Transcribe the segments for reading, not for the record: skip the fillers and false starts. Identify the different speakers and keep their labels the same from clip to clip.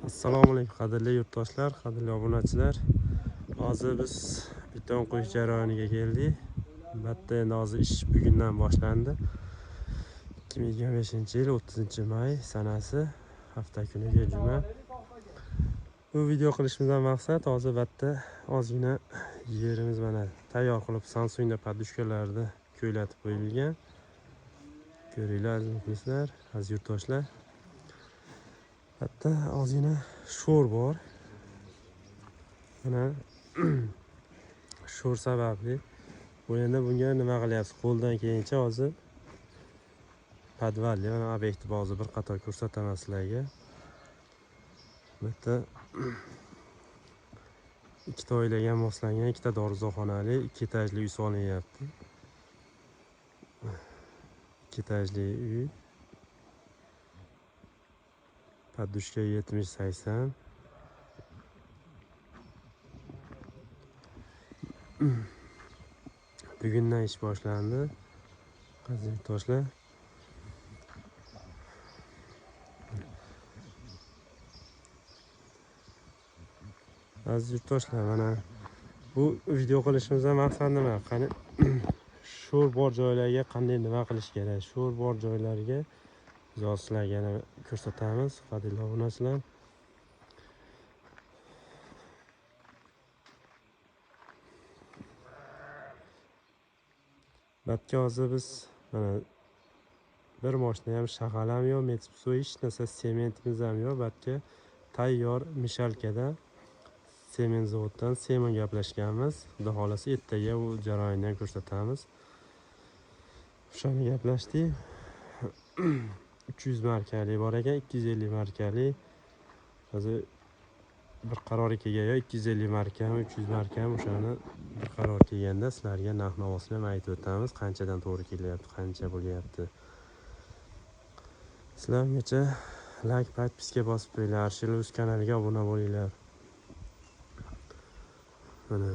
Speaker 1: Assalomu alaykum qadrli yurtdoshlar, qadrli obunachilar. Hozir biz beton quyish jarayoniga keldik. Albatta endi hozir ish bugundan boshlandi. 2025-yil 30-may sanasi, hafta kuniga juma. Bu video qilishimizdan maqsad hozir albatta ozgina yerimiz mana tayyor qilib Samsungda podushkalarni ko'ylatib qo'yilgan. Ko'ringlar aziz muxlislar, aziz yurtdoshlar. Hatta ozgina sho'r bor. Mana sho'r sababli bu endi bunga nima qilyapsiz? Qo'ldan kelgancha hozir podvalli mana obyekti hozir bir qator ko'rsataman sizlarga. Bu yerda ikkita oilaga moslangan, ikkita darvozaxonali, ikki etajli uy solinyapti. Ikki etajli uy. Podushka 70-80. Bugundan ish boshlandi. Aziz yurtdoshlar. Aziz yurtdoshlar, mana bu video qilishimizdan maqsad nima? Qani sho'r bor joylarga qanday nima qilish kerak? Sho'r bor joylarga biz hozir sizlarga yana ko'rsatamiz, qadrli obunachilar. Batga hozir biz mana bir moshina ham shag'al ham yo'q, metsuv hech narsa, sementimiz ham yo'q. Batga tayyor mishalkada sement zavoddan sement gaplashganmiz. Xudo xolasa ertaga u jarayonni ham ko'rsatamiz. O'shani gaplashdik. 300 markali bor ekan, 250 markali. Hozir bir qaror kelgan yo 250 markami, 300 markami, o'shani bir qaror kelganda sizlarga narx-navosini ham aytib o'tamiz, qanchadan to'g'ri kelyapti, qancha bo'lyapti. Sizlar ungacha like, podpiska bosib qo'yinglar, Arshil.uz kanaliga obuna bo'linglar. Mana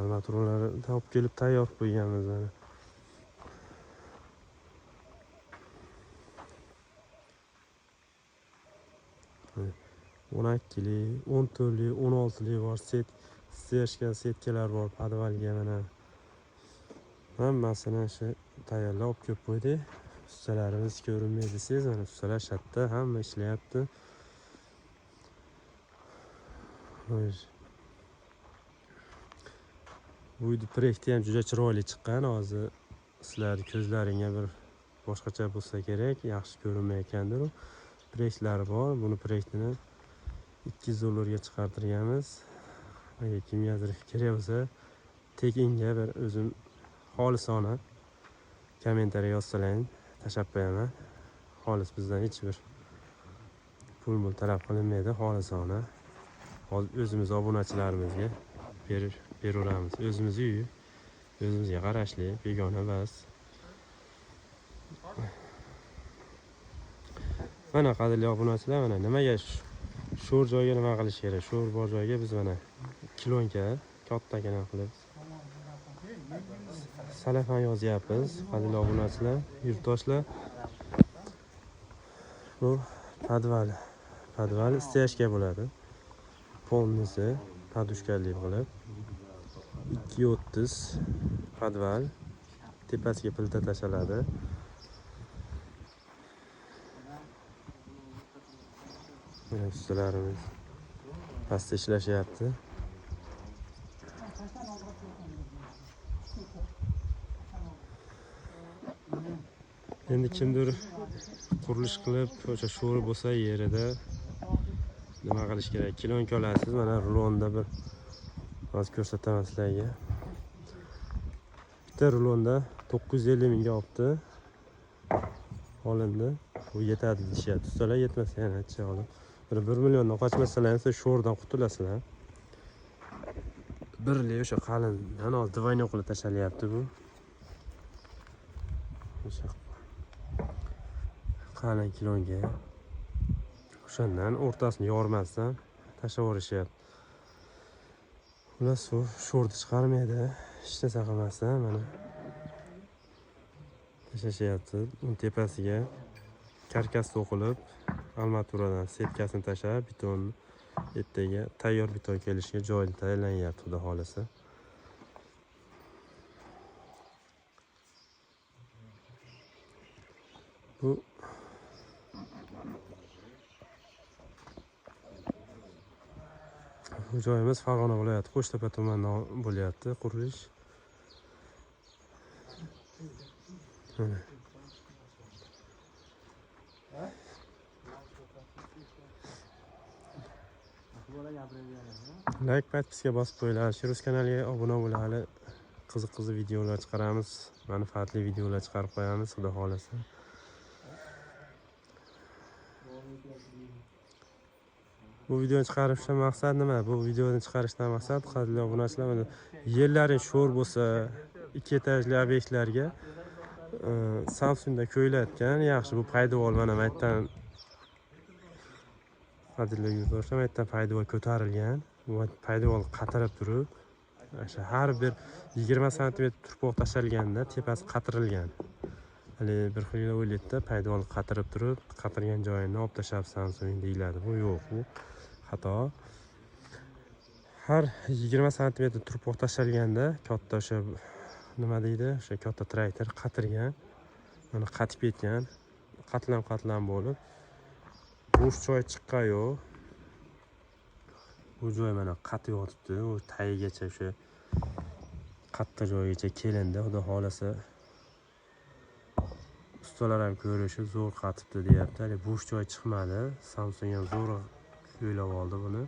Speaker 1: armaturalarni olib kelib tayyor qilib qo'yganmiz mana. O'n ikkili, o'n to'rtli, o'n oltili bor, set, stejka, setkalar bor podvalga mana. Hammasini shu tayyorlab olib kelib qo'ydik. Ustalarimiz ko'rinmaydi desangiz, mana ustalar shatda hamma ishlayapti. Xo'sh. Bu uyni proyekti ham juda chiroyli chiqqan. Hozir sizlar ko'zlaringga bir boshqacha bo'lsa kerak, yaxshi ko'rinmayotgandir u. Proyektlari bor. Buni proyektini 200 dollarga chiqartirganmiz. Agar kimgadir kerak bo'lsa, tekinga bir o'zim xolisona kommentariya yozsalaring, tashlab qo'yaman. Xolis bizdan hech bir pul mul talab qilinmaydi, xolisona. Hozir o'zimiz obunachilarimizga beraveramiz. O'zimiz uy, o'zimizga qarashli, begona emas. Mana qadrli obunachilar, mana nimaga sho'r joyga nima qilish kerak? Sho'r bor joyga biz mana kilonka kattagina qilib salafan yozyapmiz, qadrli obunachilar, yurtdoshlar. Bu podval. Podval isteyashga bo'ladi. Polnisi podushkali qilib 2.30 podval, tepasiga plita tashaladi. Mana ustalarimiz pastda ishlashyapti. Endi kimdir qurilish qilib, o'sha sho'ri bo'lsa yerida nima qilish kerak? Kilonka olasiz, mana rulonda bir hozir ko'rsataman sizlarga. Bitta rulonda 950 mingga olibdi. Olindi. Bu yetadi deyishyapti. Ustalar yetmasa yana ancha olib. Bir milliondan qochmasalar ham sizlar sho'rdan qutulasizlar. Birli o'sha qalindan hozir dvoynoy qilib tashlalyapti bu. O'sha qalin kilonga. O'shandan o'rtasini yormasdan tashlab yuborishyapti. Ular suv sho'rni chiqarmaydi, hech narsa qilmasdan mana tashlashyapti. Uni tepasiga karkas to'qilib Armaturadan setkasini tashlab, beton ertaga tayyor beton kelishiga joyini tayyorlanyapti, xudo xolasa. Bu joyimiz Farg'ona viloyati Qo'shtepa tumanida bo'lyapti qurilish. Mana. Like, podpiska bosib qo'yinglar. Sheruz kanaliga obuna bo'linglar. Qiziq-qiziq videolar chiqaramiz, manfaatli videolar chiqarib qo'yamiz, xudo xolasa. Bu videoni chiqarishdan maqsad nima? Bu videoni chiqarishdan maqsad, qadrli obunachilar, mana yerlaring sho'r bo'lsa, 2 etajli obyektlarga Samsungda ko'yilayotgan yaxshi bu poydevor mana bu yerdan, qadrli yurtdoshlar, bu yerdan poydevor ko'tarilgan. Bu poydevor qatirib turib, o'sha har bir 20 santimetr turpoq tashalganda tepasi qatirilgan. Hali bir xil o'ylaydida, poydevor qatirib turib, qatirgan joyini olib tashlab Samsung deyiladi. Bu yo'q, bu xato. Har 20 santimetr turpoq tashalganda katta o'sha nima deydi, o'sha katta traktor qatirgan, mana qatib ketgan, qatlam-qatlam bo'lib bo'sh joy chiqqan yo'q. Bu joy mana qatib yotibdi, u tagigacha o'sha qattiq joygacha kelindi. Xudo xolasa ustalar ham ko'rishib zo'r qatibdi deyapti. Hali bo'sh joy chiqmadi. Samsung ham zo'r o'ylab oldi buni.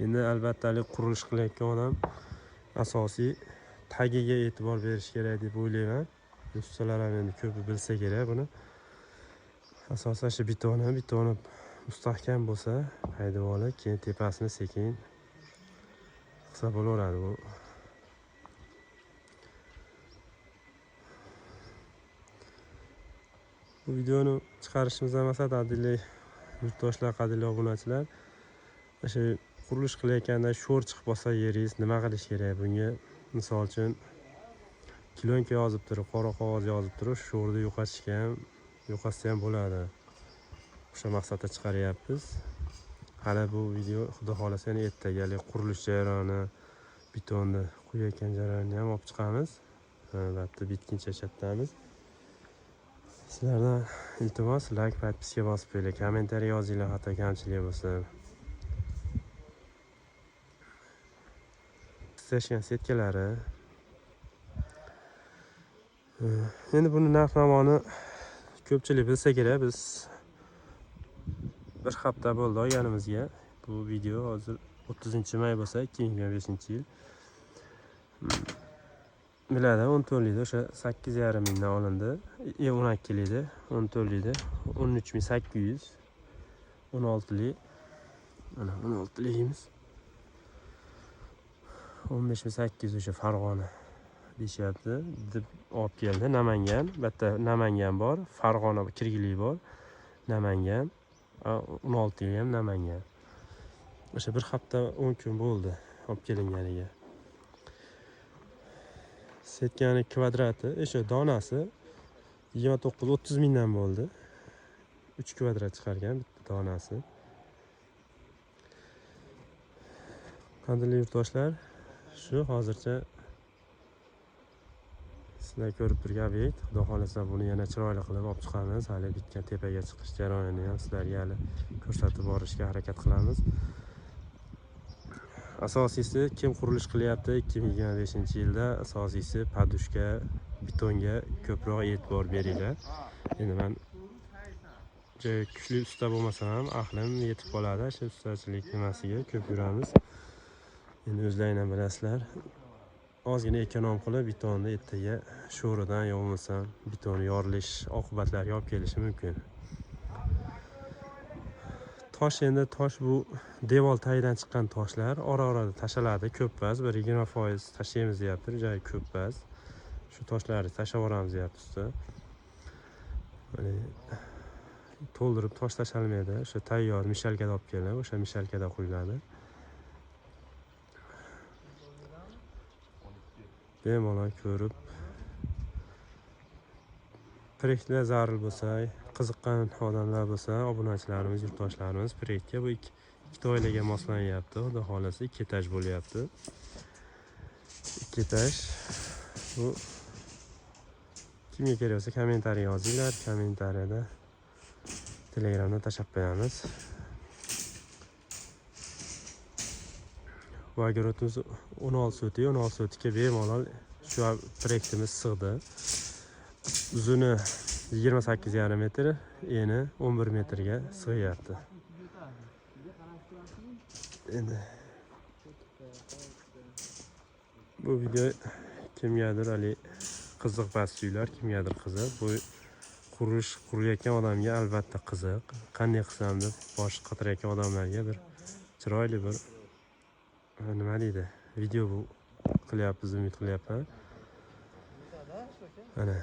Speaker 1: Endi albatta hali qurilish qilayotgan odam asosiy tagiga e'tibor berish kerak deb o'ylayman. Ustalar ham endi ko'pi bilsa kerak buni. Asosan shu betoni mustahkam bo'lsa, poydevori, keyin tepasini sekin qilsa bo'laveradi bu. Bu videoni chiqarishimizdan maqsad, qadrli yurtdoshlar, qadrli obunachilar, o'sha qurilish qilayotganda sho'r chiqib qolsa yeringiz nima qilish kerak? Bunga misol uchun klonka yozib turib, qora qog'oz yozib turib, sho'rni yo'qotishga ham, yo'qotsa ham bo'ladi. O'sha maqsadda chiqaryapmiz. Hali bu video xudo xolasa yana ertaga hali qurilish jarayoni, betonni quyayotgan jarayonni ham olib chiqamiz. Albatta bitguncha chatdamiz. Sizlardan iltimos, like, podpiska bosib qo'yinglar, kommentariy yozinglar, xato kamchilik bo'lsa. Istashgan setkalari. Endi buni narx-navoni ko'pchilik bilsa kerak. Biz bir hafta bo'ldi olganimizga. Bu video hozir 30 may bo'lsa, 2025-yil. Biladi, 14 likda o'sha 8,5 mingdan olindi. 12 likda, 14 likda 13 800, 16 lik. Mana 16 ligimiz. 15 800 o'sha Farg'ona deyishyapti deb olib keldi. Namangan, bitta Namangan bor, Farg'ona kirgili bor. Namangan, 16 yil ham Namangan. O'sha bir hafta 10 kun bo'ldi olib kelinganiga. Setkani kvadrati, o'sha donasi 29-30 mingdan bo'ldi. 3 kvadrat chiqargan bitta donasi. Qadrli yurtdoshlar, shu hozircha sizlar ko'rib turgan obyekt. Xudo xolasa buni yana chiroyli qilib olib chiqamiz. Hali bitgan tepaga chiqish jarayonini ham sizlarga hali ko'rsatib borishga harakat qilamiz. Asosiysi, kim qurilish qilyapti 2025-yilda, asosiysi podushka, betonga ko'proq e'tibor beringlar. Endi men juda kuchli usta bo'lmasam ham ahlim yetib qoladi. Shu ustachilik nimasiga ko'p yuramiz. Endi o'zlaring ham bilasizlar. Ozgina ekonom qilib betonni ertaga sho'ridan yo bo'lmasam beton yorilish oqibatlariga olib kelishi mumkin. Tosh, endi tosh bu devor tagidan chiqqan toshlar ora-orada tashaladi, ko'p emas, bir 20% tashlaymiz deyapti, juda ko'p emas. Shu toshlarni tashlab yuboramiz deyapti usta. Mana to'ldirib tosh tashalmaydi, o'sha tayyor mishalkada olib kelib, o'sha mishalkada quyiladi. Bemalol ko'rib Proyektlar zarur bo'lsa, qiziqqan odamlar bo'lsa, obunachilarimiz, yurtdoshlarimiz proyektga bu ikkita oilaga moslanyapti. Xudo xohlasa 2 etaj bo'lyapti. 2 etaj. Bu kimga kerak bo'lsa kommentariy yozinglar, kommentariyada Telegramda tashlab qo'yamiz. Bu огородimiz 16 sotik, 16 sotikka bemalol shu proyektimiz sig'di. Uzuni 28,5 metr, eni 11 metrga sig'yapti. Endi bu video kimgadir hali qiziq pastuylar, kimgadir qiziq. Bu qurilish qurayotgan odamga albatta qiziq. Qanday qilsam deb bosh qotirayotgan odamlarga bir chiroyli bir nima deydi, video bu qilyapmiz, umid qilyapman. Mana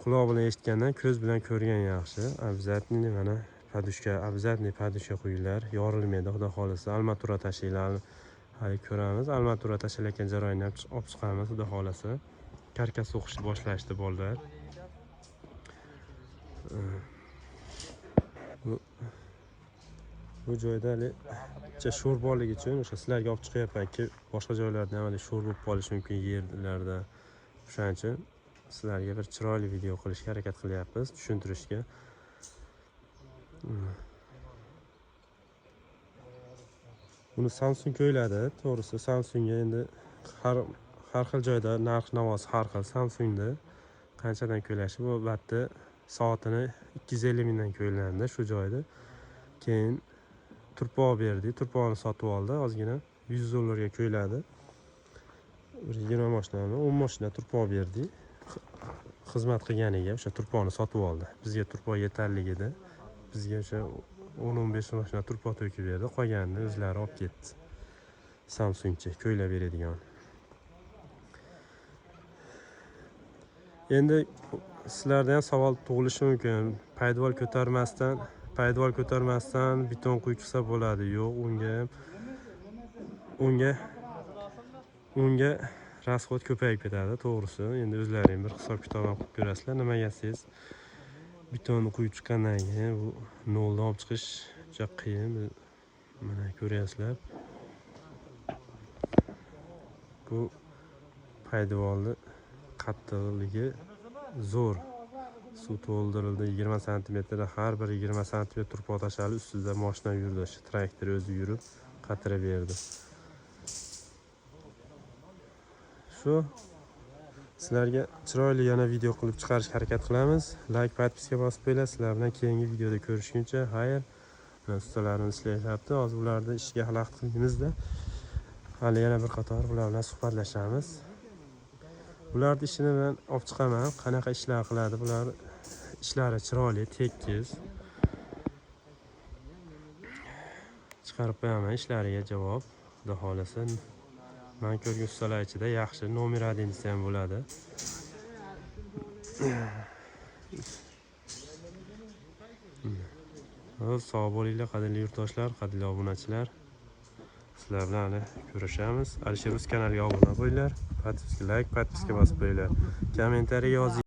Speaker 1: quloq bilan eshitgandan ko'z bilan ko'rgan yaxshi. Обязательно mana podushka, обязательно podushka qo'yinglar, yorilmaydi xudo xohlasa. Armatura tashlanglar, hali ko'ramiz. Armatura tashlayotgan jarayonni ham olib chiqamiz xudo xohlasa. Karkas o'qishni boshlashdi bolalar. Bu joyda hali bitta sho'r borligi uchun o'sha sizlarga olib chiqyapmanki, boshqa joylarda ham hali sho'r bo'lib qolishi mumkin yerlarda. O'shaning uchun sizlarga bir chiroyli video qilishga harakat qilyapmiz, tushuntirishga. Buni Samsung ko'yladi, to'g'risi Samsungga endi har xil joyda narx navosi har xil. Samsungda qanchadan ko'ylashi, bu albatta soatini 250 mingdan ko'ylandi shu joyda. Keyin turpoq berdik, turpoqni sotib oldi, ozgina 100 dollarga ko'yladi. Bir 20 mashinami, 10 mashina turpoq berdik. Xizmat qilganiga o'sha turpoqni sotib oldi. Bizga turpoq yetarli edi. Bizga o'sha 10-15 mashina turpoq to'kib berdi, qolganini o'zlari olib ketdi. Samsungcha ko'ylab beradigan. Endi sizlarda ham savol tug'ilishi mumkin. Poydevor ko'tarmasdan beton quyib chiqsa bo'ladi. Yo'q, unga rasxod ko'payib ketadi, to'g'risi. Endi o'zlaring bir hisob kitob ham qilib ko'rasizlar. Nimaga siz betonni quyib chiqqandan keyin bu noldan olib chiqish juda qiyin. Mana ko'ryapsizlar. Bu poydevorni qattiqligi zo'r. Suv to'ldirildi 20 santimetrda, har bir 20 santimetr turpoq tashladi, ustida mashina yurdi, o'sha traktor o'zi yurib qatirib berdi. Shu sizlarga chiroyli yana video qilib chiqarishga harakat qilamiz. Like, podpiska bosib qo'yinglar. Sizlar bilan keyingi videoda ko'rishguncha xayr. Mana ustalarimiz ishlayapti. Hozir ularni ishiga xalaqit qilmaymizda. Hali yana bir qator ular bilan suhbatlashamiz. Bularni ishini men olib chiqaman. Qanaqa ishlar qiladi? Bular ishlari chiroyli, tekis. Chiqarib qo'yaman ishlariga javob. Xudo xohlasa men ko'rgan ustalar ichida yaxshi nomer 1 desa ham bo'ladi. Sog' bo'linglar, qadrli yurtdoshlar, qadrli obunachilar. Sizlar bilan hali ko'rishamiz. Alisher Uz kanaliga obuna bo'linglar, podpiska, like, podpiska bosib qo'yinglar. Kommentariy yozing.